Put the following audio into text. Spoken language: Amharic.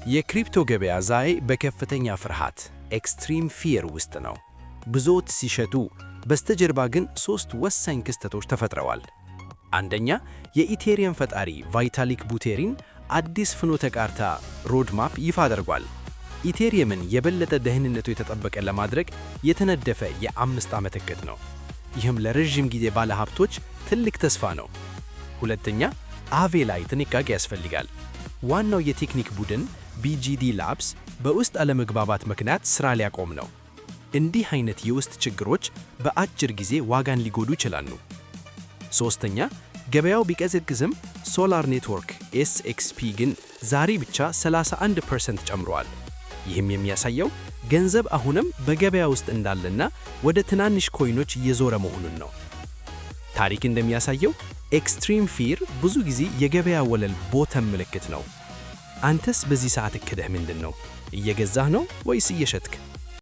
የ crypto ገበያ ዛሬ በከፍተኛ ፍርሃት extreme fear ውስጥ ነው። ብዙዎች ሲሸጡ፣ በስተጀርባ ግን ሦስት ወሳኝ ክስተቶች ተፈጥረዋል። አንደኛ፣ የ Ethereum ፈጣሪ ቫይታሊክ ቡቴሪን አዲስ ፍኖተ ካርታ roadmap ይፋ አድርጓል። Ethereum ን የበለጠ ደህንነቱ የተጠበቀ ለማድረግ የተነደፈ የ5 ዓመት እቅድ ነው። ይህም ለረዥም ጊዜ ባለሀብቶች ትልቅ ተስፋ ነው። ሁለተኛ፣ Aave ላይ ጥንቃቄ ያስፈልጋል። ዋናው የቴክኒክ ቡድን BGD Labs በውስጥ አለመግባባት ምክንያት ሥራ ሊያቆም ነው። እንዲህ አይነት የውስጥ ችግሮች በአጭር ጊዜ ዋጋን ሊጎዱ ይችላሉ። ሶስተኛ፣ ገበያው ቢቀዘቅዝም Solar Network SXP ግን ዛሬ ብቻ 31% ጨምሯል። ይህም የሚያሳየው ገንዘብ አሁንም በገበያ ውስጥ እንዳለና ወደ ትናንሽ coin ኦች እየዞረ መሆኑን ነው። ታሪክ እንደሚያሳየው extreme fear ብዙ ጊዜ የገበያ ወለል bottom ምልክት ነው። አንተስ በዚህ ሰዓት እቅድህ ምንድን ነው? እየገዛህ ነው ወይስ እየሸጥክ?